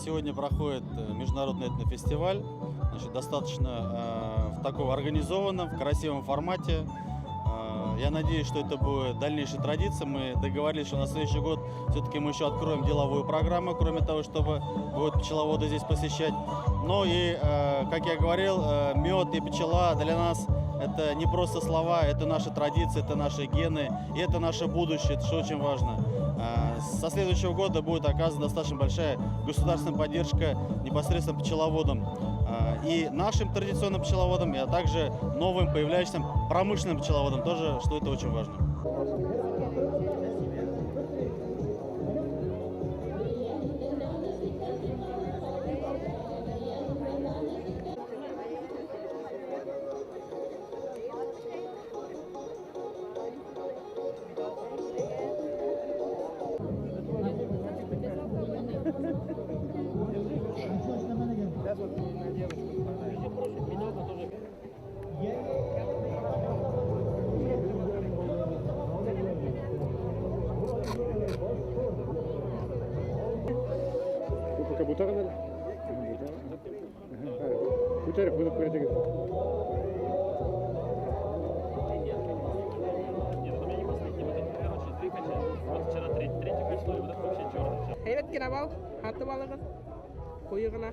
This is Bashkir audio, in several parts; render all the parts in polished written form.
Сегодня проходит международный этнофестиваль, значит, достаточно в таком организованном, в красивом формате. Я надеюсь, что это будет дальнейшая традиция. Мы договорились, что на следующий год все-таки мы еще откроем деловую программу, кроме того, чтобы будут пчеловоды здесь посещать. Ну и, как я говорил, мед и пчела для нас это не просто слова, это наша традиция, это наши гены, и это наше будущее, это что очень важно. Со следующего года будет оказана достаточно большая государственная поддержка непосредственно пчеловодам. И нашим традиционным пчеловодам, а также новым появляющимся промышленным пчеловодам тоже, что это очень важно. Һәйбәт кенә бал, һатып алығыҙ, ҡуйы ғына.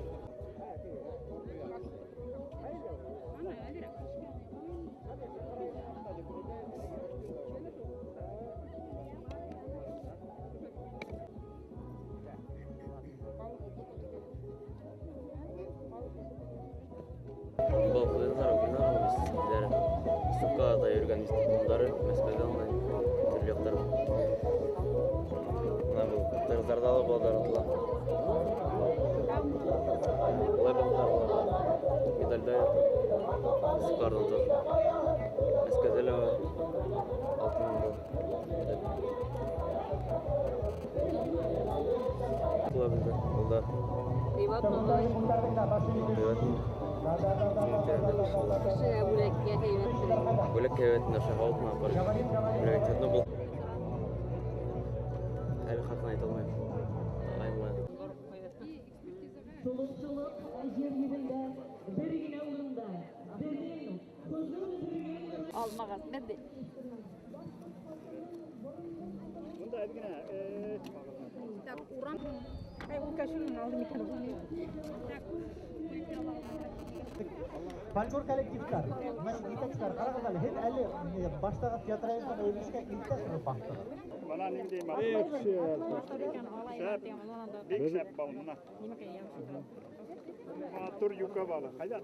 Был выставкаларҙа йөрөгән дипломдары Мәскәүҙә ундай төрлө яҡтар. Бына был ҡырҙарҙа ла балдар атыла. Былай балдар ла медальдар выставкаларҙан тоже. Мәскәүҙә лә алтын медаль. Тула белде балдар. Һәйбәт малай. Һәйбәт. Кешегә бүләккә һәйбәт. Бүләк һәйбәт, ашарға алтын апарып. Бүләк итә. Ну, был әле хаҡын әйтә алмайым. Ағайым. Алмағас, бер ҙә. Так, урам. Ай, ул кәшүнең алды микән ул? Фольклор коллективтар, значит, етәкселәр, ҡарағыҙ әле, һеҙ әле баштағы театрализм өлөшкә иртә сығып баҫтығыҙ. Бына ниндәй матур. Шәп, бик шәп бал мына. Матур юка балы. Ҡайҙа?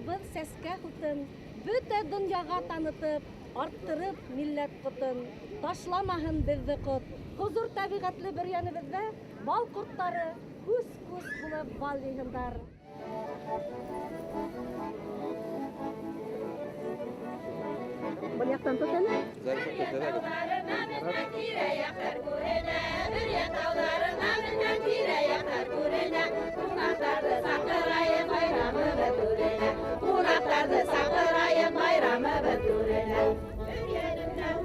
Беҙ сәскә һутын бөтә донъяға танытып, арттырып милләт ҡотон, ташламаһын беҙҙе ҡот. Хозур тәбиғәтле Бөрйәнебеҙҙә бал ҡорттары күс-күс булып бал йыйһындар. Был яҡтан тот әле.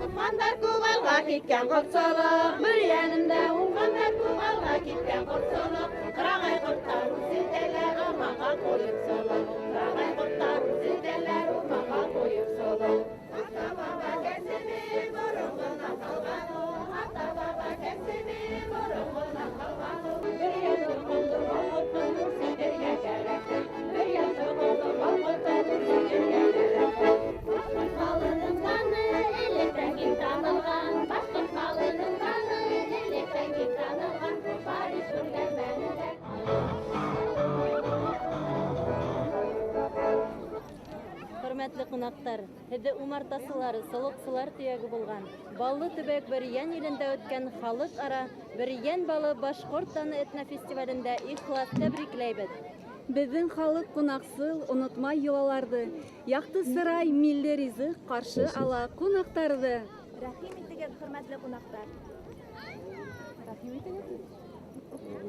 Уңғандар күп алға киткән ҡортсолоҡ, Бөрйәнемдә уңғандар күп алға киткән ҡортсолоҡ, Ҡырағай ҡорттар үҫентеләр урманға ҡуйып солоҡ, Ҡырағай ҡорттар үҫентеләр урманға ҡуйып солоҡ. Ата-баба кәсебе боронғонан ҡалған ул, Ата-баба кәсебе боронғонан ҡалған ул. Бөрйән тоҡомдо бал ҡортон үрсетергә кәрәктер, Бөрйән тоҡомдо бал ҡортон үрсетергә кәрәктер. Башҡорт балының даны электән киң танылған, Башҡорт балының даны электән киң танылған, Париж күргәҙмәһендә. Хөрмәтле ҡунаҡтар, һеҙҙе умартасылар, солоҡсолар төйәге булған Баллы төбәк Бөрйән илендә үткән халыҡ-ара Бөрйән балы башҡорт даны этнофестивалендә ихлас тәбрикләйбеҙ. Беҙҙең халыҡ ҡунаҡсыл, онотмай йолаларҙы, яҡты сырай, милли ризыҡ ҡаршы ала ҡунаҡтарҙы. Рәхим итегеҙ, хөрмәтле ҡунаҡтар. Рәхим итегеҙ.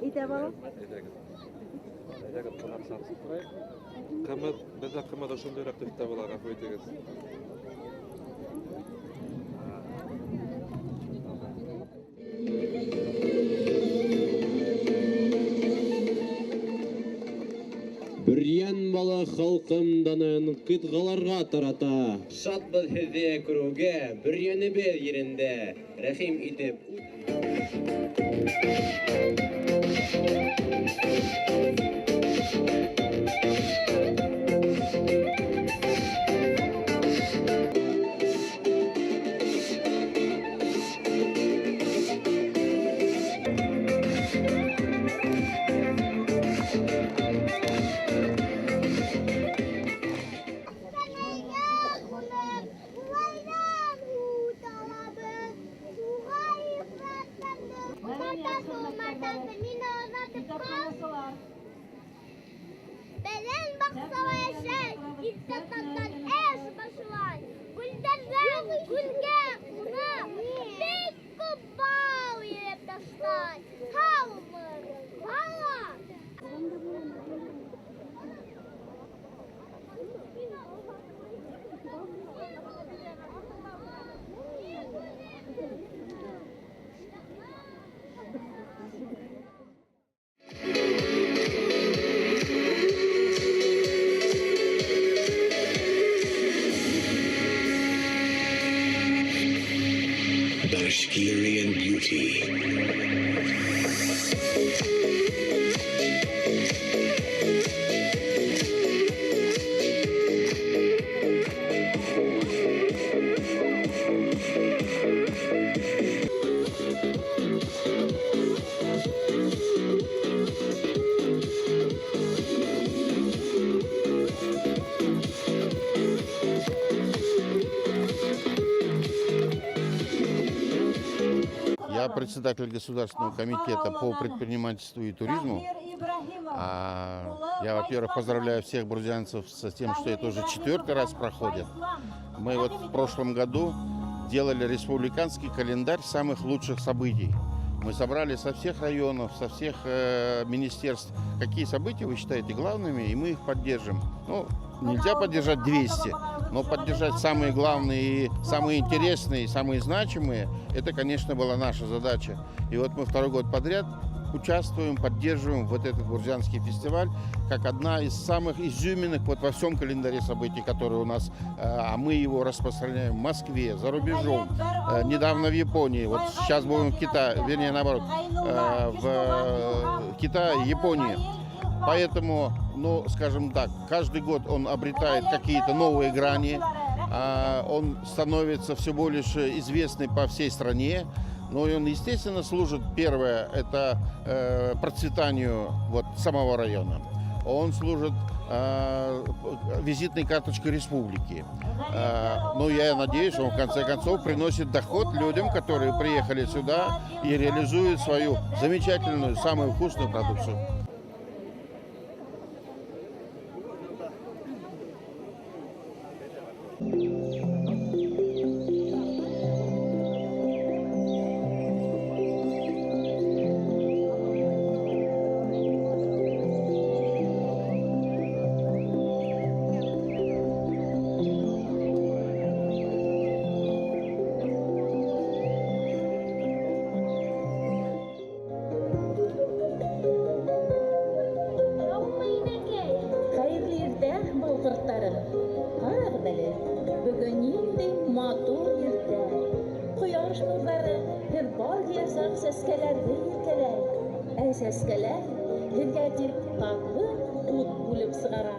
Итә балам. Әйҙәгеҙ, ҡунаҡсар. Ҡымыҙ, беҙҙә ҡымыҙ ошондайыраҡ төҫтә була, ғәфү итегеҙ. Бөрйән балы халҡым данын ҡитғаларға тарата. Шатбыҙ һеҙҙе күреүгә, Бөрйәнебеҙ ерендә. Рәхим итеп. Bashkirian beauty. Я председатель Государственного комитета по предпринимательству и туризму. Я, во-первых, поздравляю всех бурзянцев с тем, что это уже 4-й раз проходит. Мы вот в прошлом году делали республиканский календарь самых лучших событий. Мы собрали со всех районов, со всех министерств, какие события вы считаете главными, и мы их поддержим. Ну, нельзя поддержать 200, но поддержать самые главные, самые интересные, самые значимые, это, конечно, была наша задача. И вот мы второй год подряд участвуем, поддерживаем вот этот Бурзянский фестиваль как одна из самых изюминок вот во всем календаре событий, которые у нас, а мы его распространяем в Москве, за рубежом, недавно в Японии, вот сейчас будем в Китае, вернее наоборот, в Китае, Японии. Поэтому, ну, скажем так, каждый год он обретает какие-то новые грани, он становится все больше известный по всей стране. Но он, естественно, служит, первое, это процветанию вот самого района. Он служит визитной карточкой республики. Ну, я надеюсь, он в конце концов приносит доход людям, которые приехали сюда и реализуют свою замечательную, самую вкусную продукцию. Хәйерле иртә, бал ҡорттары. Ҡарағыҙ әле, бөгөн ниндәй матур иртә. Ҡояш нурҙары һеҙ бал йыясаҡ сәскәләрҙе иркәләй. Ә сәскәләр һеҙгә тип татлы ут бүлеп сығара.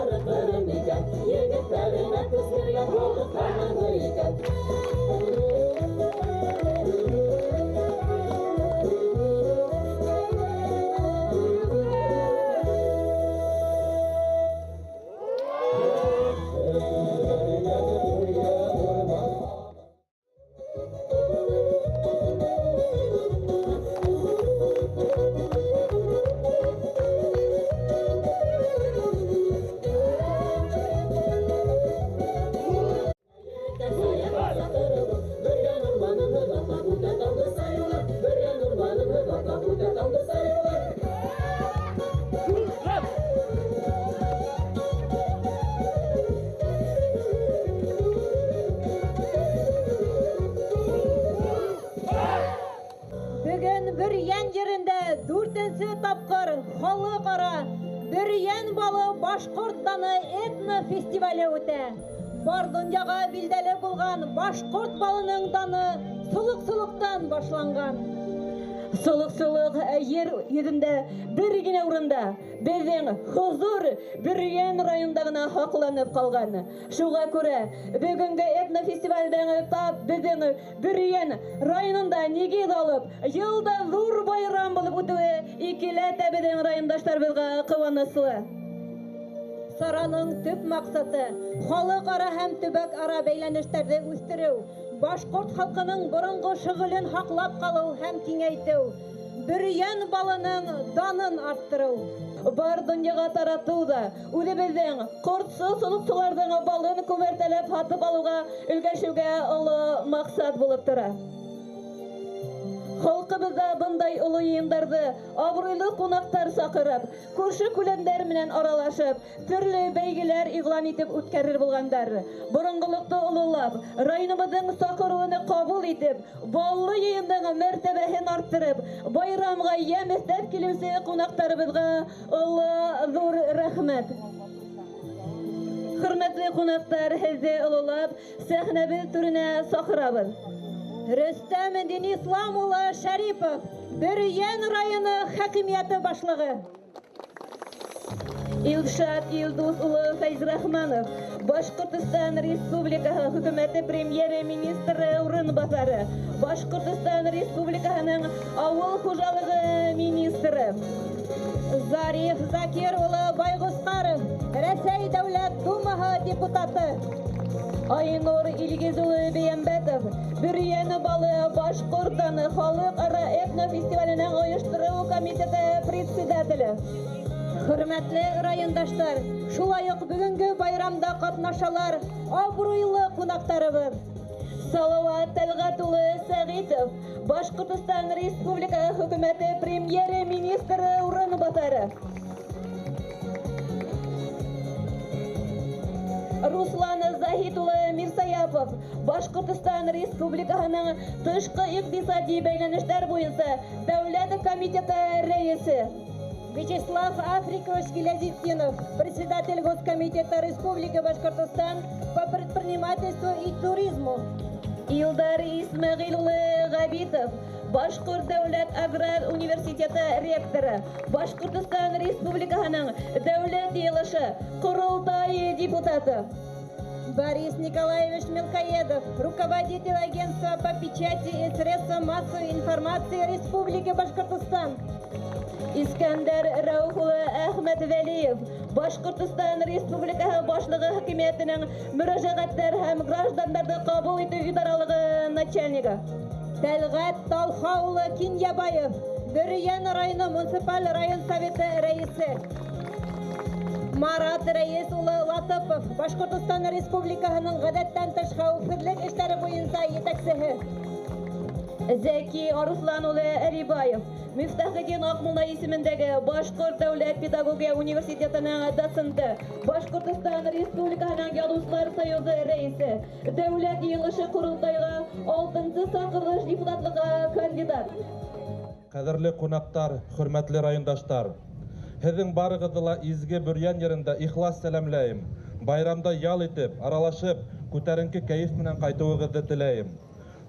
Ҡырым икән, егеттәренә көс биргән халыҡ ҡануны икән. Бөгөн Бөрйән ерендә 4-нсе тапҡыр халыҡ-ара Бөрйән балы башҡорт даны этнофестивале үтә. Бар донъяға билдәле булған башҡорт балының даны солоҡсолоҡтан башланған. Солоҡсолоҡ ер йөҙөндә бер генә урында, беҙҙең хозур Бөрйән районында ғына һаҡланып ҡалған. Шуға күрә бөгөнгө этнофестивалдең тап беҙҙең Бөрйән районында нигеҙ алып, йылда ҙур байрам булып үтеүе икеләтә беҙҙең райондаштарыбыҙға ҡыуаныслы. Сараның төп маҡсаты халыҡ-ара һәм төбәк-ара бәйләнештәрҙе үҫтереү, башҡорт халҡының боронғо шөғөлөн һаҡлап ҡалыу һәм киңәйтеү, Бөрйән балының данын арттырыу. Бар донъяға таратыу ҙа үҙебеҙҙең ҡортсо солоҡсоларҙың балын күмәртәләп һатып алыуға өлгәшеүгә оло маҡсат булып тора. Халҡыбыҙҙа бындай оло йыйындарҙы абруйлы ҡунаҡтар саҡырып, күрше күләндәр менән аралашып, төрлө бәйгеләр иғлан итеп үткәрер булғандар. Боронғолоҡто ололап, районыбыҙҙың саҡырыуын ҡабул итеп, баллы йыйындың мәртәбәһен арттырып, байрамға йәм өҫтәп килеүсе ҡунаҡтарыбыҙға оло ҙур рәхмәт. Хөрмәтле ҡунаҡтар, һеҙҙе ололап, сәхнәбеҙ түренә саҡырабыҙ. Рөстәм Динислам улы Шәрипов, Бөрйән районы хакимиәте башлығы. Илшат Илдус улы Фәйзрахманов, Башҡортостан Республикаһы Хөкүмәте премьер-министры урынбаҫары, Башҡортостан Республикаһының ауыл хужалығы министры. Зариф Закир улы Байғусҡаров, Рәсәй Дәүләт Думаһы депутаты. Айнур Илгиз улы Бейәмбәтов, Бөрйән балы башҡорт даны халыҡ-ара этнофестиваленең ойоштороу комитеты председателе. Хөрмәтле райондаштар, шулай уҡ бөгөнгө байрамда ҡатнашалар абруйлы ҡунаҡтарыбыҙ. Салауат Тәлғәт улы Сәғитов, Башҡортостан Республикаһы Хөкүмәте премьер-министры урынбаҫары. Руслан Заһит улы Мирсаяпов, Башҡортостан Республикаһының тышҡы иҡтисади бәйләнештәр буйынса Дәүләт комитеты рәйесе. Вячеслав Африкович Гилязитдинов, председатель Госкомитета Республики Башкортостан по предпринимательству и туризму. Илдар Исмәғил улы Ғәбитов, Башҡорт дәүләт аграр университеты ректоры, Башҡортостан Республикаһының Дәүләт йыйылышы Ҡоролтай депутаты. Борис Николаевич Мелкоедов, руководитель агентства по печати и средствам массовой информации Республики Башкортостан. Искәндәр Рәүф улы Әхмәтвәлиев, Башҡортостан Республикаһы Башлығы хакимиәтенең мөрәжәғәттәр һәм граждандарҙы ҡабул итеү идаралығы начальнигы. Тәлғәт Талха улы Кинйәбаев, Бөрйән районы муниципаль район советы рәйесе. Марат Рәйес улы Латыпов, Башҡортостан Республикаһының ғәҙәттән тыш хәүефһеҙлек эштәре буйынса етәксеһе. Зәки Арыҫлан улы Әлибаев, Мифтахетдин Аҡмулла исемендәге Башҡорт дәүләт педагогия университетының доценты, Башҡортостан Республикаһының Яҙыусылар союзы рәйесе, Дәүләт йыйылышы ҡоролтайға 6-нсы саҡырылыш депутатлыҡҡа кандидат. Ҡәҙерле ҡунаҡтар, хөрмәтле райондаштар, һеҙҙең барығыҙҙы ла изге Бөрйән ерендә ихлас сәләмләйем. Байрамда ял итеп, аралашып, күтәренке кәйеф менән ҡайтыуығыҙҙы теләйем.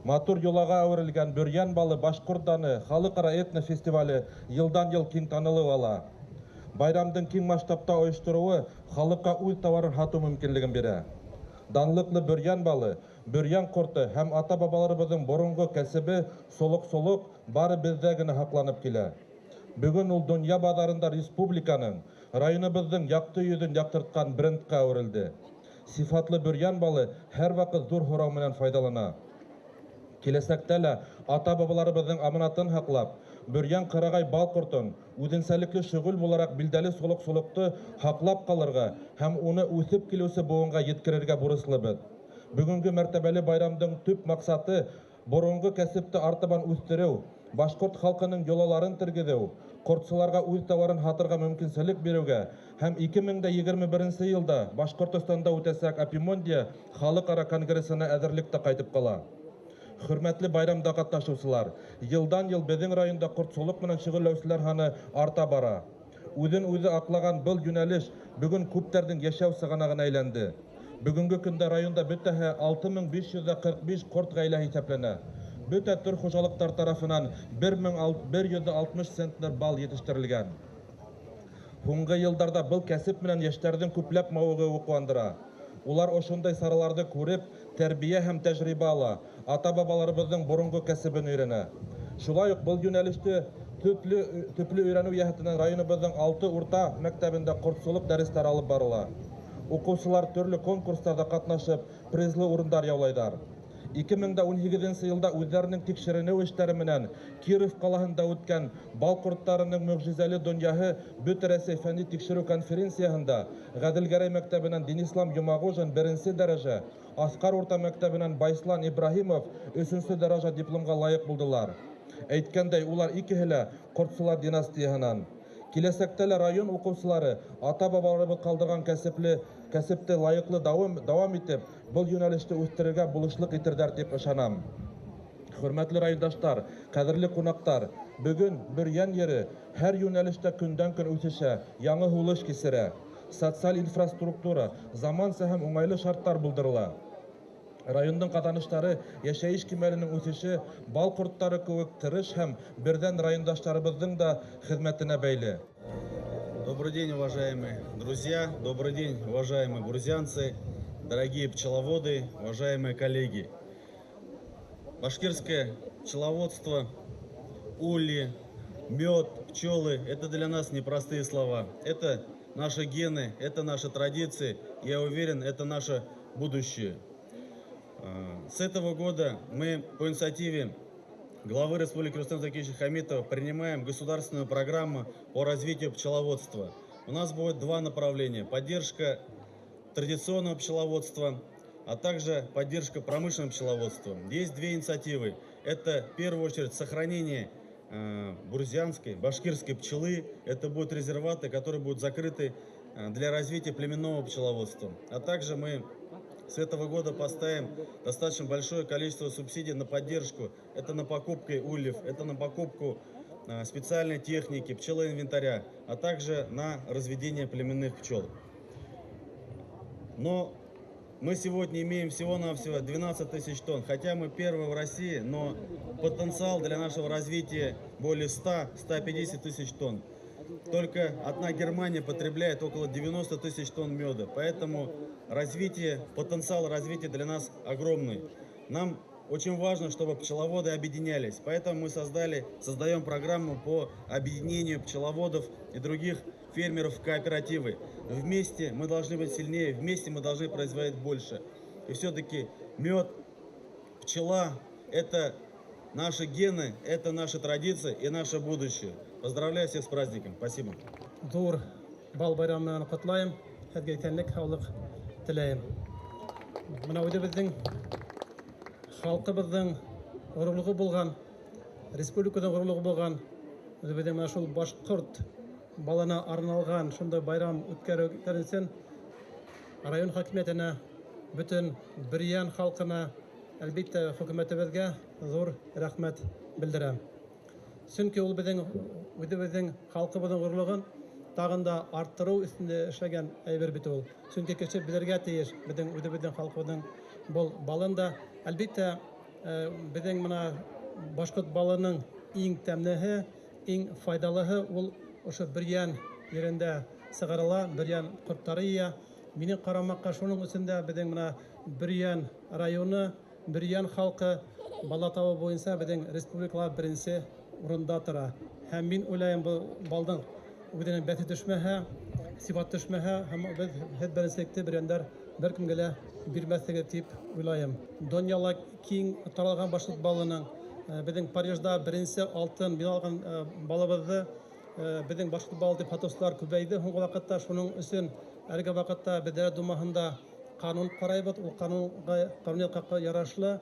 Матур йолаға әүерелгән Бөрйән балы башҡорт даны халыҡ-ара этнофестивале йылдан-йыл киң танылыу ала. Байрамдың киң масштабта ойоштороуы халыҡҡа үҙ тауарын һатыу мөмкинлеген бирә. Данлыҡлы бөрйән балы, бөрйән ҡорто һәм ата-бабаларыбыҙҙың боронғо кәсебе солоҡсолоҡ бары беҙҙә генә һаҡланып килә. Бөгөн ул донъя баҙарында республиканың, районыбыҙҙың яҡты йөҙөн яҡтыртҡан брендҡа әүерелде. Сифатлы бөрйән балы һәр ваҡыт ҙур һорау менән файҙалана. Киләсәктә лә ата-бабаларыбыҙҙың аманатын һаҡлап, бөрйән ҡырағай бал ҡортон үҙенсәлекле шөғөл булараҡ билдәле солоҡсолоҡто һаҡлап ҡалырға һәм уны үҫеп килеүсе быуынға еткерергә бурыслыбыҙ. Бөгөнгө мәртәбәле байрамдың төп маҡсаты боронғо кәсепте артабан үҫтереү, башҡорт халҡының йолаларын тергеҙеү, ҡортсоларға үҙ тауарын һатырға мөмкинселек биреүгә һәм 2021 йылда Башҡортостанда үтәсәк Апимондия халыҡ-ара конгрессына әҙерлек тә ҡайтып ҡала. Хөрмәтле байрамда ҡатнашыусылар, йылдан-йыл беҙҙең районда ҡортсолоҡ менән шөғөлләнеүселәр һаны арта бара. Үҙен үҙе аҡлаған был йүнәлеш бөгөн күптәрҙең йәшәү сығанағына әйләнде. Бөгөнгө көндә районда бөтәһе 6545 ҡорт ғаиләһе иҫәпләнә. Бөтә төр хужалыҡтар тарафынан 1160 центнер бал етештерелгән. Һуңғы йылдарҙа был кәсеп менән йәштәрҙең күпләп мауығыуы ҡыуандыра. Улар ошондай сараларҙы күреп, тәрбиә һәм тәжрибә ала, ата-бабаларыбыҙҙың боронғо кәсебен өйрәнә. Шулай уҡ был йүнәлеште төплө өйрәнеү йәһәтенән районыбыҙҙың 6 урта мәктәбендә ҡортсолоҡ дәрестәре алып барыла. Уҡыусылар төрлө конкурстарҙа ҡатнашып, призлы урындар яулайҙар. 2018 йылда үҙҙәренең тикшеренеү эштәре менән Киров ҡалаһында үткән бал ҡорттарының мөғжизәле донъяһы Бөтә Рәсәй фәнни тикшереү конференцияһында Ғәҙелгәрәй мәктәбенән Динислам Йомағужин беренсе дәрәжә, Аҫҡар урта мәктәбенән Байслан Ибраһимов өсөнсө дәрәжә дипломға лайыҡ булдылар. Әйткәндәй, улар икеһе лә ҡортсолар династияһынан. Киләсәктә лә район уҡыусылары ата-бабаларыбыҙ ҡалдырған кәсепте лайыҡлы дауам итеп, был йүнәлеште үҫтерергә булышлыҡ итерҙәр тип ышанам. Хөрмәтле райондаштар, ҡәҙерле ҡунаҡтар, бөгөн Бөрйән ере һәр йүнәлештә көндән-көн үҫешә, яңы һулыш кисерә. Социаль инфраструктура, заманса һәм уңайлы шарттар булдырыла. Райондың ҡаҙаныштары, йәшәйеш кимәленең үҫеше бал ҡорттары кеүек тырыш һәм берҙән райондаштарыбыҙҙың да хеҙмәтенә бәйле. Добрый день, уважаемые друзья, добрый день, уважаемые бурзянцы, дорогие пчеловоды, уважаемые коллеги. Башкирское пчеловодство, ульи, мед, пчелы – это для нас непростые слова. Это наши гены, это наши традиции, я уверен, это наше будущее. С этого года мы по инициативе главы Республики Рустама Закиевича Хамитова принимаем государственную программу по развитию пчеловодства. У нас будет два направления: поддержка традиционного пчеловодства, а также поддержка промышленного пчеловодства. Есть две инициативы. Это в первую очередь сохранение бурзянской, башкирской пчелы. Это будут резерваты, которые будут закрыты для развития племенного пчеловодства. А также мы с этого года поставим достаточно большое количество субсидий на поддержку. Это на покупку ульев, это на покупку специальной техники, пчелоинвентаря, а также на разведение племенных пчел. Но мы сегодня имеем всего-навсего 12 тысяч тонн, хотя мы первые в России, но потенциал для нашего развития более 100-150 тысяч тонн. Только одна Германия потребляет около 90 тысяч тонн меда, поэтому потенциал развития для нас огромный. Нам очень важно, чтобы пчеловоды объединялись, поэтому мы создаем программу по объединению пчеловодов и других фермеров в кооперативы. Вместе мы должны быть сильнее, вместе мы должны производить больше. И все-таки мед, пчела – это наши гены, это наши традиции и наше будущее. Поздравляю всех с праздником. Спасибо. Ҙур бал байрамы менән ҡотлайым. Һеҙгә иҫәнлек, һаулыҡ теләйем. Мына үҙебеҙҙең халҡыбыҙҙың ғорурлығы булған, республиканың ғорурлығы булған, үҙебеҙҙең мына шул башҡорт балына арналған шундай байрам үткәреү өсөн район хакимиәтенә, бөтөн Бөрйән халҡына, әлбиттә, хөкүмәтебеҙгә ҙур рәхмәт белдерәм. Сөнки ул беҙҙең үҙебеҙҙең халҡыбыҙҙың ғорурлығын тағын да арттырыу өҫтөндә эшләгән әйбер бит ул. Сөнки кеше белергә тейеш беҙҙең үҙебеҙҙең халҡыбыҙҙың был балын да. Әлбиттә, беҙҙең мына башҡорт балының иң тәмлеһе, иң файҙалыһы ул ошо Бөрйән ерендә сығарыла, Бөрйән ҡорттары йыя. Минең ҡарамаҡҡа шуның өсөн дә беҙҙең бына Бөрйән районы, Бөрйән халҡы бала табыу буйынса беҙҙең республикала беренсе урында тора. Һәм мин уйлайым, был балдың үҙенең бәҫе төшмәһә, сифат төшмәһә, һәм беҙ һеҙ беренселекте бөрйәндәр бер кемгә лә бирмәҫһегеҙ тип уйлайым. Донъяла киң таралған башҡорт балының, беҙҙең Парижда беренсе алтын мин алған балыбыҙҙы беҙҙең башҡорт балы тип һатыусылар күбәйҙе һуңғы ваҡытта. Шуның өсөн әлеге ваҡытта беҙ Дәүләт Думаһында ҡанун ҡарайбыҙ. Ул ҡанунға ярашлы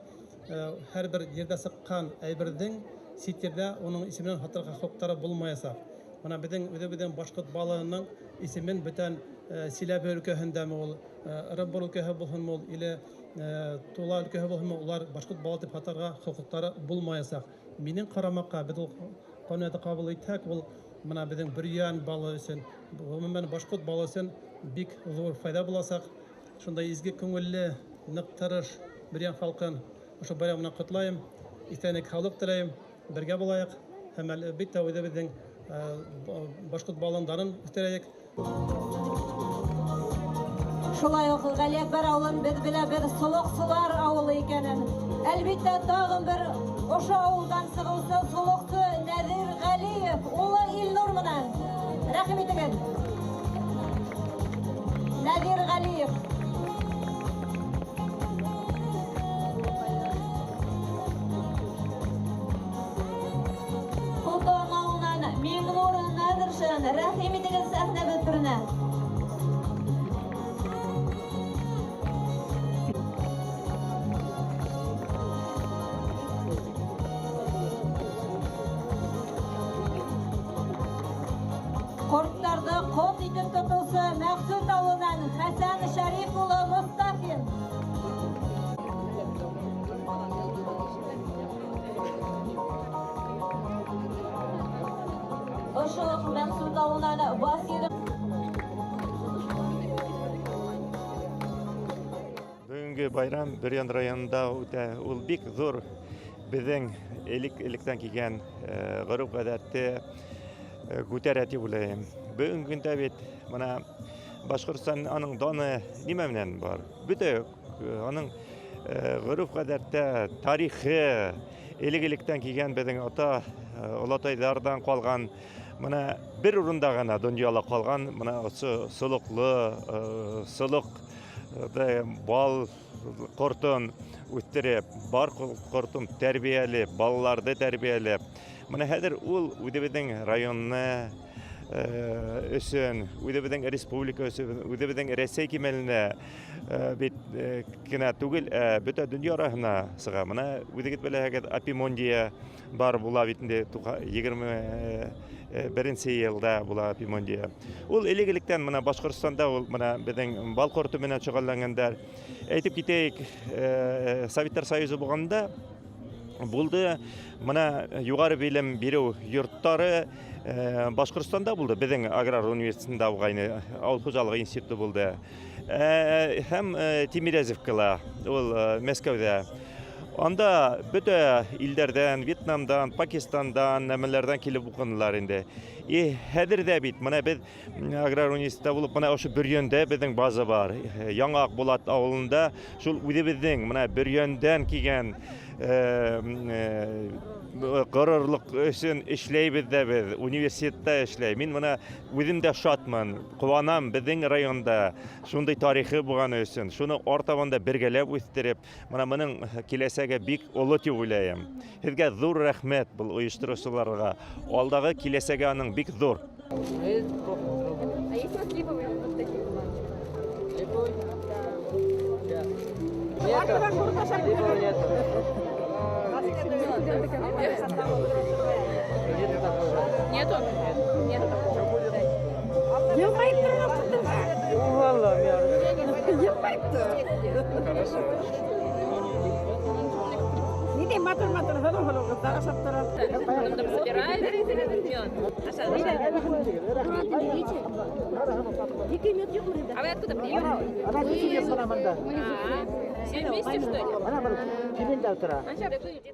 һәр бер ерҙә сыҡҡан әйберҙең сит ерҙә уның исеменән һатырға хоҡуҡтары булмаясаҡ. Бына беҙҙең үҙебеҙҙең башҡорт балының исемен бүтән Силәбе өлкәһендәме ул, Ырымбур өлкәһе булһынмы ул, или Тула өлкәһе булһынмы, улар башҡорт балы тип һатырға хоҡуҡтары булмаясаҡ. Минең ҡарамаҡҡа, беҙ ул ҡанунды ҡабул итһәк, ул бына беҙҙең Бөрйән балы өсөн, ғөмүмән башҡорт балы өсөн бик ҙур файҙа буласаҡ. Шундай изге күңелле, ныҡ тырыш Бөрйән халҡын ошо байрам менән ҡотлайым, иҫәнлек, һаулыҡ теләйем. Бергә булайыҡ һәм әлбиттә үҙебеҙҙең башҡорт балының данын үҫтерәйек. Шулай уҡ Ғәлиәкбәр ауылын беҙ беләбеҙ солоҡсолар ауылы икәнен. Әлбиттә, тағын бер ошо ауылдан сығыусы солоҡсы Нәҙир Ғәлиев улы Илнур менән. Рәхим итегеҙ. Нәҙир Ғәлиев. Ҡотон ауылынан Миңнур Нәҙершин, рәхим итегеҙ сәхнәбеҙ түренә. Ҡорттарҙы ҡот итеп тотоусы Мәҡсүт ауылынан Хәсән Шәриф улы Мостафин. Ошо уҡ Мәҡсүт ауылынан Васил. Бөгөнгө байрам Бөрйән районында үтә. Ул бик ҙур беҙҙең элек-электән килгән ғөрөф-ғәҙәтте күтәрә тип уйлайым. Бөгөнгө көндә бит бына Башҡортостан аның даны нимә менән бар? Бөтә аның ғөрөф-ғәҙәттә, тарихы, элек-электән килгән беҙҙең ата, олатайҙарҙан ҡалған, бына бер урында ғына донъяла ҡалған, бына ошо солоҡло, солоҡ бал ҡортон үҫтереп, бар ҡортон тәрбиәләп, балаларҙы тәрбиәләп. Бына хәҙер ул үҙебеҙҙең районны өсөн, үҙебеҙҙең республика өсөн, үҙебеҙҙең Рәсәй кимәленә бит кенә түгел, бөтә донъя араһына сыға. Бына үҙегеҙ беләһегеҙ, Апимондия бар була бит инде, 21 йылда була Апимондия. Ул элек-электән бына Башҡортостанда ул бына беҙҙең бал ҡорто менән шөғөлләнгәндәр. Әйтеп китәйек, Советтар Союзы булғанда булды. Бына юғары белем биреү йорттары Башҡортостанда булды. Беҙҙең аграр университетында булғайны, ауыл хужалығы институты булды. Һәм Тимирязевкала, ул Мәскәүҙә. Анда бөтә илдәрҙән, Вьетнамдан, Пакистандан, нәмәләрҙән килеп уҡынылар инде. Хәҙер ҙә бит, бына беҙ аграр университетта булып, бына ошо Бөрйәндә беҙҙең база бар. Яңы Аҡбулат ауылында шул үҙебеҙҙең бына Бөрйәндән килгән ғорурлыҡ өсөн эшләйбеҙ ҙә беҙ, университетта эшләй. Мин бына үҙем дә шатмын, ҡыуанам беҙҙең районда шундай тарихы булғаны өсөн. Шуны артабан да бергәләп үҫтереп, бына бының киләсәге бик оло тип уйлайым. Һеҙгә ҙур рәхмәт был ойоштороусыларға. Алдағы киләсәге аның бик ҙур. А есть у вас липовый вот такие баночки? Липовый? Да. Липовый нет. Нету? Нету. Йылмайып торған. Йылмайып тор. Хорошо. Ниндәй матур-матур һылыу-һылыу ҡыҙҙар ашап тора. Потом там собирают мед. А вы откуда приехали? Все вместе, что ли?